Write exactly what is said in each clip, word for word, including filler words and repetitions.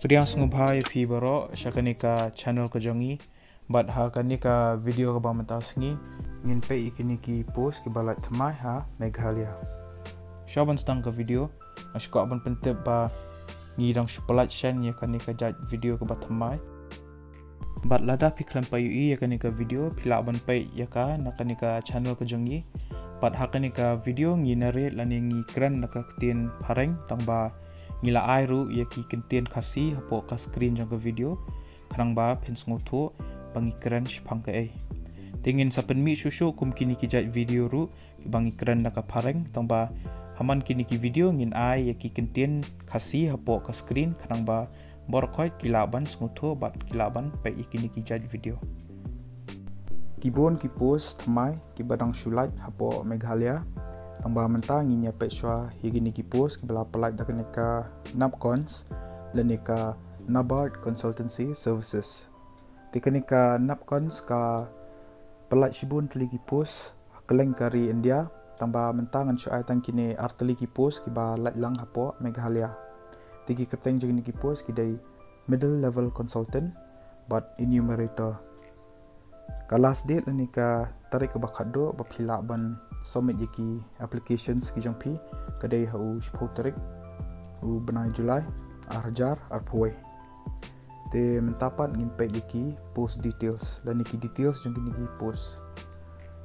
Pdiang sngewbha ïa phi baroh sha kane ka channel ka jong ngi. Bad ha kane ka video kaba mynta sngi ngin peit ïa kine ki post kiba lait thymmai ha Meghalaya. Shuwa ban sdang ka video, nga sngewkwah ban pyntip ba ngi dang shu pyllait shen ïa kane ka jait video kaba thymmai. Bad lada phi khlem pat ïohi ïa kane ka video, phi lah ban peit ïa ka na kane ka channel ka jong ngi. Bad ha kane ka video ngi narrate lane ngi kren da ka ktien phareng, tangba ngi la ai ruh ïa ki kyntien Khasi hapoh ka screen jong ka video, khnang ba phin sngewthuh ba ngi kren shaphang kaei. Te ngin sa pynmih shuh shuh kum kine ki jait video ruh kiba ngi kren da ka phareng, tangba ha man kine ki video ngin ai ïa ki kyntien Khasi hapoh ka screen, khnang ba baroh khoit ki lah ban sngewthuh bad ki lah ban peit ïa kine ki jait video. Ki bun ki post thymmai kiba dang shu lait hapoh Meghalaya, tangba mynta ngin ïa peit shuwa ïa kine ki post kiba la pyllait da kane ka NAPCONS lane ka NABARD Consultancy Services. Te kane ka NAPCONS ka pyllait shibun tylli ki post kylleng ka ri India, tangba mynta ngan shu ai tang kine ar tylli ki post kiba lait lang hapoh Meghalaya. Te ki kyrteng jong kine ki post ki dei Middle Level Consultant bad Enumerator. Ka last date lane ka tarik kaba khatduh ba phi lah ban submit ïa ki applications ki jong phi ka dei ha u shiphew tarik u bnai July ar hajar arphew wei. Te mynta pat ngin peit ïa ki post details lane ki details jong kine ki post.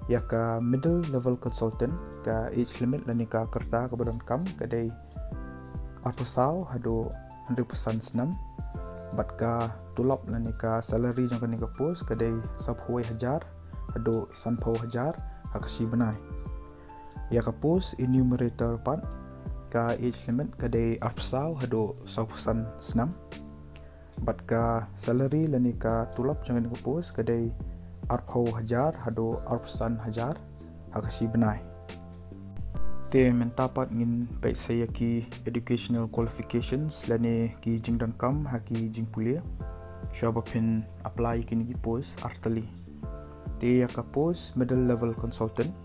Ïa ka Middle Level Consultant, ka age limit lane ka rta kaba donkam ka dei arphew saw haduh hynriewphew san snem. Bad ka tulop lane ka salary jong kane ka post ka dei sawphew wei hajar haduh sanphew hajar ha ka shi bnai. Ïa ka post Enumerator pat, ka age limit ka dei arphew saw haduh sawphew san snem. Bad ka salary lane ka tulop jong kane ka post ka dei arphew hajar haduh arphew san hajar ha ka shi bnai. Te mynta pat ngin peit sa ïa ki educational qualifications lane ki jingdonkam ha ki jingpule shuwa ba phin apply ïa kine ki post ar tylli. Te ïa ka post Middle Level Consultant,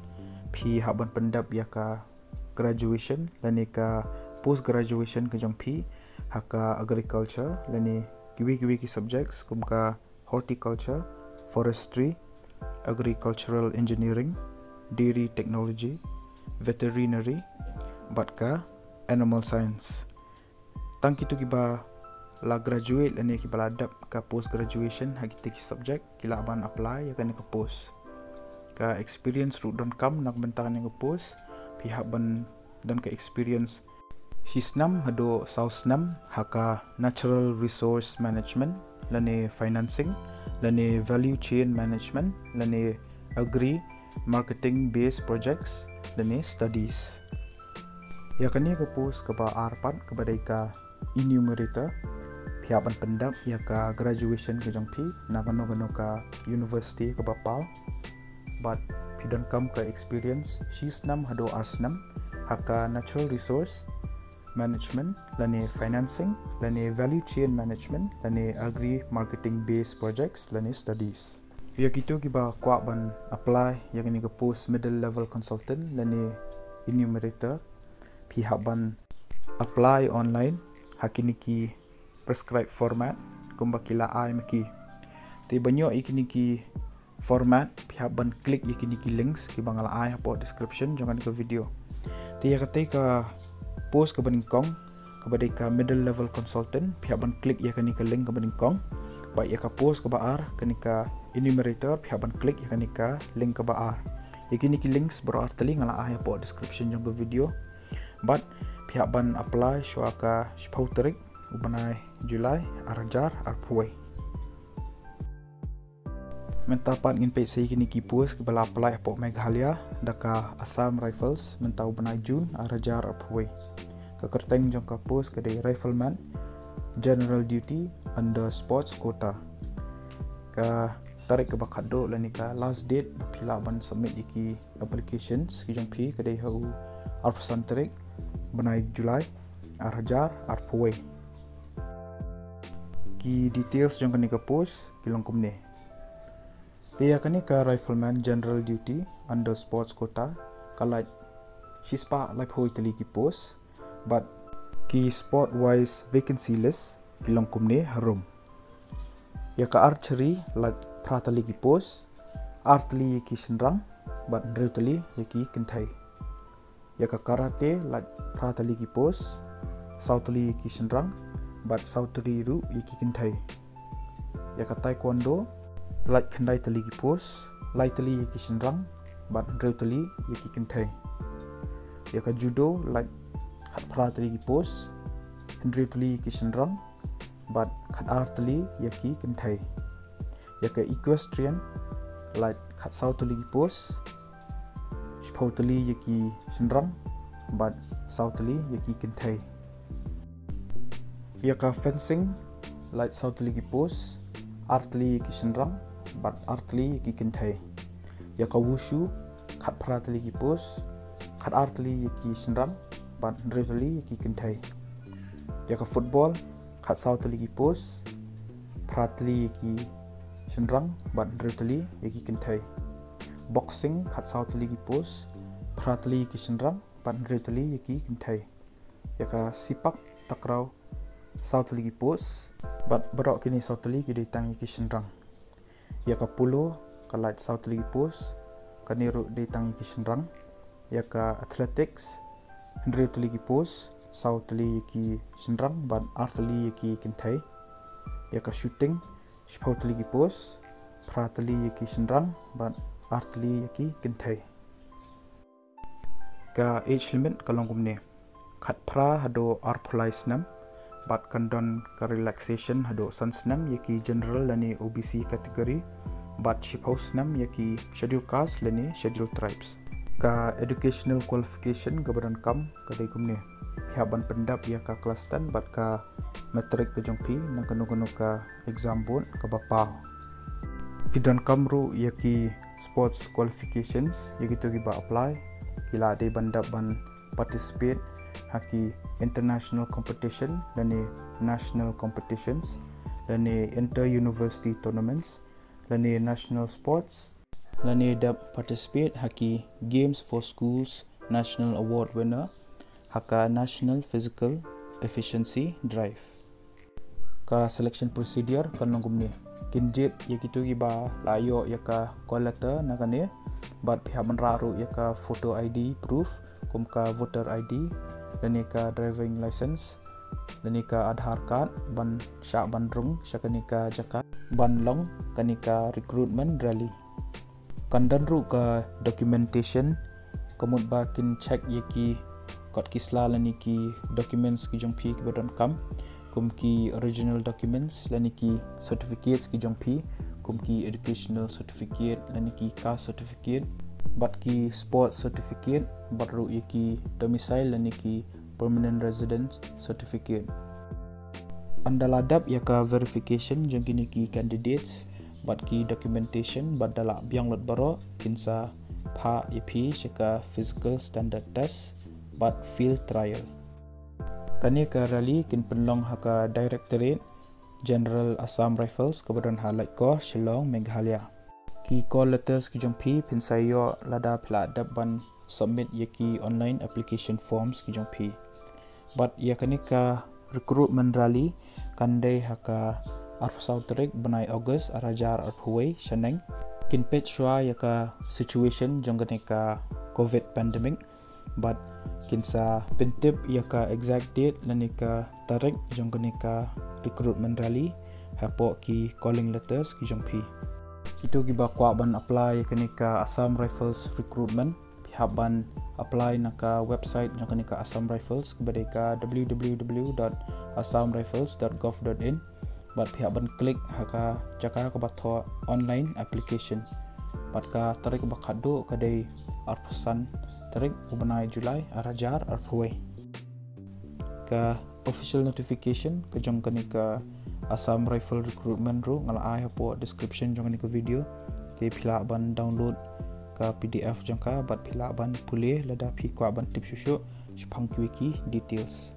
phi hap ban pyndep ïa ka graduation lane ka post graduation ka jong phi ha ka agriculture lane kiwei kiwei ki subjects kum ka horticulture, forestry, agricultural engineering, dairy technology, veterinary bad ka animal science. Tang kito kiba la graduate lane kiba la dep ka post graduation ha kito ki subject ki lah ban apply ïa kane ka post. Ka experience ruh donkam na ka bynta kane ka post, phi hap ban don ka experience shi snem haduh saw snem ha ka natural resource management lane financing lane value chain management lane agri marketing based projects lane studies. Ïa kane ka post kaba ar pat kaba dei ka Enumerator, phi hap ban pyndep ïa ka graduation ka jong phi na kano kano ka university kaba paw. Bad phi donkam ka experience shi snem haduh ar snem ha ka natural resource management lane financing lane value chain management lane agri marketing based projects lane studies. Ïa kito kiba kwah ban apply ïa kane ka post Middle Level Consultant lane Enumerator, phi hap ban apply online ha kine ki prescribed format kumba ki la ai ma ki. Te ban ïoh ïa kine ki format, phi hap ban click ïa kine ki links kiba nga la ai hapoh description jong kane ka video. Te ïa katei ka post kaba nyngkong kaba dei ka Middle Level Consultant, phi hap ban click ïa kane ka link kaba nyngkong. Bad ïa ka post kaba ar, kane ka Enumerator, phi hap ban click ïa kane ka link kaba ar. Ïa kine ki links baroh ar tylli nga la ai hapoh description jong ka video. Bad phi hap ban apply shuwa ka shiphew tarik u bnai July ar hajar arphew wei. Mynta pat ngin peit sa ïa kine ki post kiba la apply hapoh Meghalaya da ka Assam Rifles mynta u bnai June ar hajar arphew wei. Ka kyrteng jong ka post ka dei Rifleman, General Duty under Sports Quota. Ka tarik kaba khatduh lane ka last date ba phi lah ban submit ïa ki applications ki jong phi ka dei ha u arphew san tarik bnai July ar hajar arphew wei. Ki details jong kane ka post ki long kumne. Te ïa kane ka Rifleman General Duty under Sports Quota ka lait shispah laiphew tylli ki post, bad ki sport wise vacancy list ki long kumne harum. Ïa ka archery lait phra tylli ki post, ar tylli ïa ki shynrang bad hynriew tylli ïa ki kynthei. Ïa ka karate lait phra tylli ki post, saw tylli ïa ki shynrang bad saw tylli ruh ïa ki kynthei. Ïa ka taekwondo lait khyndai tylli ki post, lai tylli ïa ki shynrang bad hynriew tylli ïa ki kynthei. Ïa ka judo lait khatphra tylli ki post, hynriew tylli ïa ki shynrang bad khatar tylli ïa ki kynthei. Ïa ka equestrian lait khatsaw tylli ki post, shiphew tylli ïa ki shynrang bad saw tylli ïa ki kynthei. Ïa ka fencing lait saw tylli ki post, ar tylli ïa ki shynrang bad ar tylli ïa ki kynthei. Ïa ka wushu khatphra tylli ki post, khatar tylli ïa ki shynrang bad hynriew tylli ïa ki kynthei. Ïa ka football khatsaw tylli ki post, phra tylli ïa ki shynrang bad hynriew tylli ïa ki kynthei. Boxing khatsaw tylli ki post, phra tylli ïa ki shynrang bad hynriew tylli ïa ki kynthei. Ïa ka sepak takraw saw tylli ki post, bad baroh kine saw tylli ki dei tang ïa ki shynrang. Ïa ka polo ka lait saw tylli ki post, kane ruh dei tang ïa ki shynrang. Ïa ka athletics hynriew tylli ki post, saw tylli ïa ki shynrang bad ar tylli ïa ki kynthei. Ïa ka shooting shiphew tylli ki post, phra tylli ïa ki shynrang bad ar tylli ïa ki kynthei. Ka age limit ka long kumne: khatphra haduh arphew lai snem, bad kan don ka relaxation haduh san snem ïa ki general lane O B C category, bad shiphew snem ïa ki schedule caste lane schedule tribes. Ka educational qualification kaba donkam ka dei kumne: phi hap ban pyndep ïa ka class ten bad ka matric ka jong phi na kano kano ka exam board kaba paw. Phi donkam ruh ïa ki sports qualifications. Ïa kito kiba apply ki la dei ban dep ban participate ha ki international competition lane national competitions, lane inter university tournaments, lane national sports, lane dep participate ha ki Games for Schools National Award winner ha ka National Physical Efficiency Drive. Ka selection procedure kan long kumne: kin jied ïa kito kiba la ïoh ïa ka call letter na kane, bad phi hap ban rah ruh ïa ka photo I D proof kum ka voter I D lane ka driving license lane ka Aadhaar card ban shah ban rung sha kane ka jaka ban long kane ka recruitment rally. Kan don ruh ka documentation, ka mut ba kin check ïa ki kot ki sla lane ki documents ki jong phi kiba donkam, kum ki original documents lane ki certificates ki jong phi, kum ki educational certificate lane ki caste certificate, bad ki sports certificate, bad ruh ïa ki domicile lane ki permanent residence certificate. Ynda la dep ïa ka verification jong kine ki candidates bad ki documentation bad da la biang lut baroh, kin sa phah ïa phi sha ka physical standard test bad field trial. Kane ka rally kin pynlong ha ka Directorate General Assam Rifles kaba don ha Laitkor, Shillong, Meghalaya. Ki call letters ki jong phi phin sa ïoh lada phi la dep ban submit ïa ki online application forms ki jong phi. Bad ïa kane ka recruitment rally kan dei ha ka arphew saw tarik bnai August arhajar arphew wei shaneng. Kin peit shuwa ïa ka situation jong kane ka covid pandemic, bad kin sa pyntip ïa ka exact date lane ka tarik jong kane ka recruitment rally hapoh ki calling letters ki jong phi. Kito kiba kwah ban apply ïa kane ka Assam Rifles recruitment, phi hap ban apply na ka website jong kane ka Assam Rifles kaba dei ka W W W dot assam rifles dot gov dot in. Bad phi hap ban click ha ka jaka kaba thoh online application. Bad ka tarik ba khatduh ka dei arphew san tarik u bnai July arhajar arphew wei. Ka official notification ka jong kane ka Assam Rifle recruitment ruh nga la ai hapoh description jong kane ka video. Te phi lah ban download ka P D F jong ka bad phi lah ban pule lada phi kwah ban tip shuh shuh shaphang kiwei ki details.